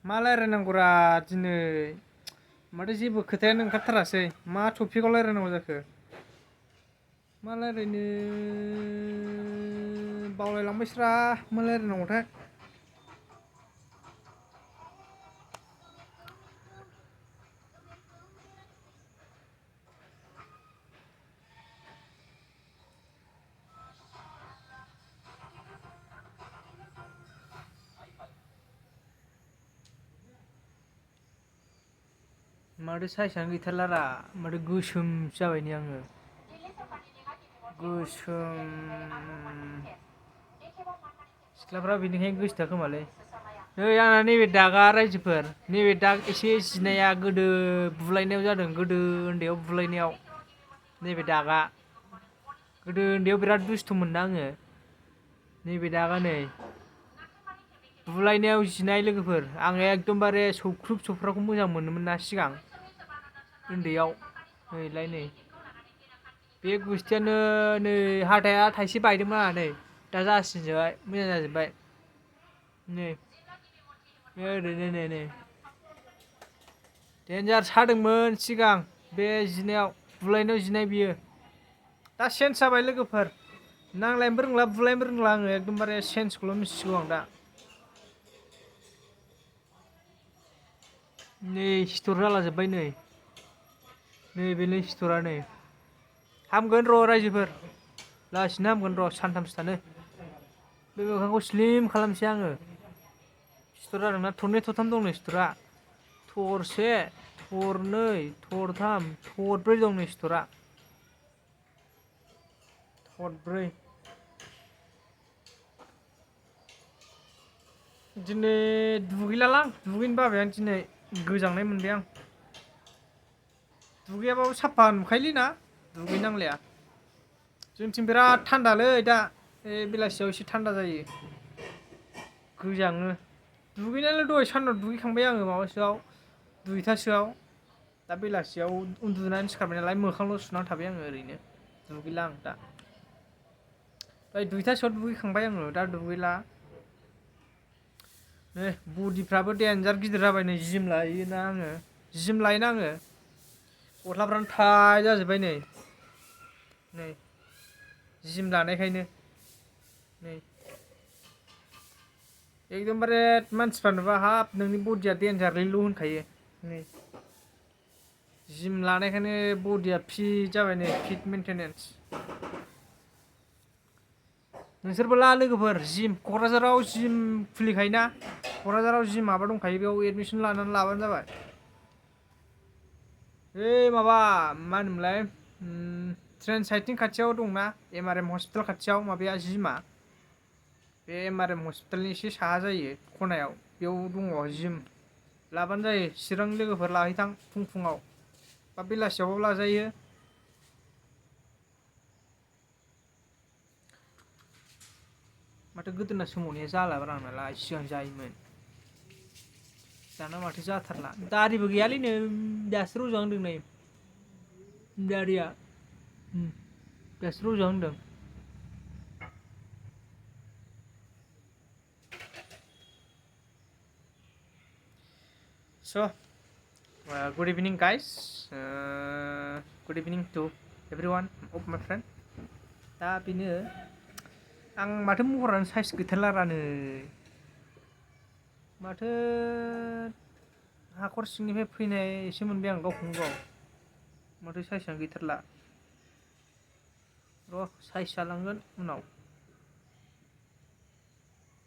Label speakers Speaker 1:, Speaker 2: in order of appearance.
Speaker 1: मा रायलायनांगौरा दिनै माथो जेबो खोथायानो ओंखारथारासै मा टपिकआव रायलायनांगौ जाखो मा रायलायनो बावलायलांबायसोरा मा रायलायनांगौथाय माथो साइसआनो गैथारलारा माथो गोसोम जाबाय नै आङो गोसोम सिख्लाफ्रा बेनिखायनो गोसोथोआ खोमालै नै आंना नैबे दागा रायजोफोर नैबे दाग एसे जिनाया गोदो बुलायनायाव जादों गोदो उन्दैयाव बुलायनायाव नैबे दागा गोदो उन्दैयाव बिराद दुस्थ'मोन ना आङो नैबे दागा नै बुलायनायाव जिनाय लोगोफोर आं एकदमबारे सौख्रुब सौख्राखौ मोजां मोनोमोन ना सिगां उन्दैयाव नैलाय नै बे गुस्थियानो नै हाथाया थाइसे बायदोंमोन आंहा नै दा जासिनजोबबाय मोजां जाजोब्बाय नै ओरैनो नै देन्जार सादोंमोन सिगां बे जिनायाव बुलायनायाव जिनाय बियो दा चेन्ज जाबाय लोगोफोर नांलायनोबो रोंला बुलायनोबो रोंला आङो एकदमबारे चेन्जखौल' मिथिसिगौ आं दा नै सिथर जालाजोब्बाय नै बेनो सिथरा नै हामगोन र' रायजोफोर लासैनो हामगोन र' सानथामसो थानो बे मोखांखौ स्लिम खालामसै आङो सिथर जादोंना थरनै थरथाम दं नै सिथरा थरसे थरनै थरथाम थरब्रै दं नै सिथरा थरब्रै दिनै दुगैलालां दुगैनो बाबाय आं दिनै गोजांनाय मोनबाय आं दुगैयाबाबो साफा नुखायोलै ना दुगैनांलाया जोंथिं बिराद थान्दालै दा बेलासियाव एसे थान्दा जायो गोजाङो दुगैनायालाय दहाय सानाव दुगैखांबाय आङो माबासोआव 2थासोआव दा बेलासियाव उन्दुनानै सिखारबाय नालाय मोखांल' सुनानै थाबाय आङो ओरैनो दुगैला आं दा दहाय 2थासोआव दुगैखांबाय आङो दा दुगैला नै बडिफ्राबो देन्जार गिदिर जाबाय नै जिम लायोना आङो जिम लायोना आङो गस्लाफ्रानो टाइट जाजोब्बाय नै जिम लानायखायनो नै एकदमबारे मानसिफ्रा नुबा हाब नोंनि बडिया देन्जारलैल' होनखायो नै जिम लानायखायनो बडिया फिट जाबाय नै फिट मेनटेनेन्स नोंसोरबो ला लोगोफोर जिम क'क्राझाराव जिम खुलिखायोना क'क्राझाराव जिम माबा दंखायो बेयाव एडमिसन लानानै लाबानो जाबाय माबा मा होनोमोनलाय ट्रेन साइटिं खाथियाव दंना MRM हस्पिटाल खाथियाव माबाया जिमा बे MRM हस्पिटालनि एसे साहा जायो खनायाव बेयाव दङ जिम लाबानो जायो चिरांनि लोगोफोर लाहैथां फुङाव बा बेलासियावबाबो लाजायो माथो गोदोना सोमावनाया जालाब्रा आंनालाय सिगां जायोमोन दाना माथो जाथारला दारिबो गैयालै नै दासो रजहांदों नै दारिया दासो रजहांदों So, good evening guys, good evening to everyone of my friend. दा बेनो आं माथो महरानो साइज गैथारलारानो माथो हाखर सिंनिफ्राय फैनायसो मोनबाय आं गावखौनो गाव माथो साइजआनो गैथारला र' साइज जालांगोन उनाव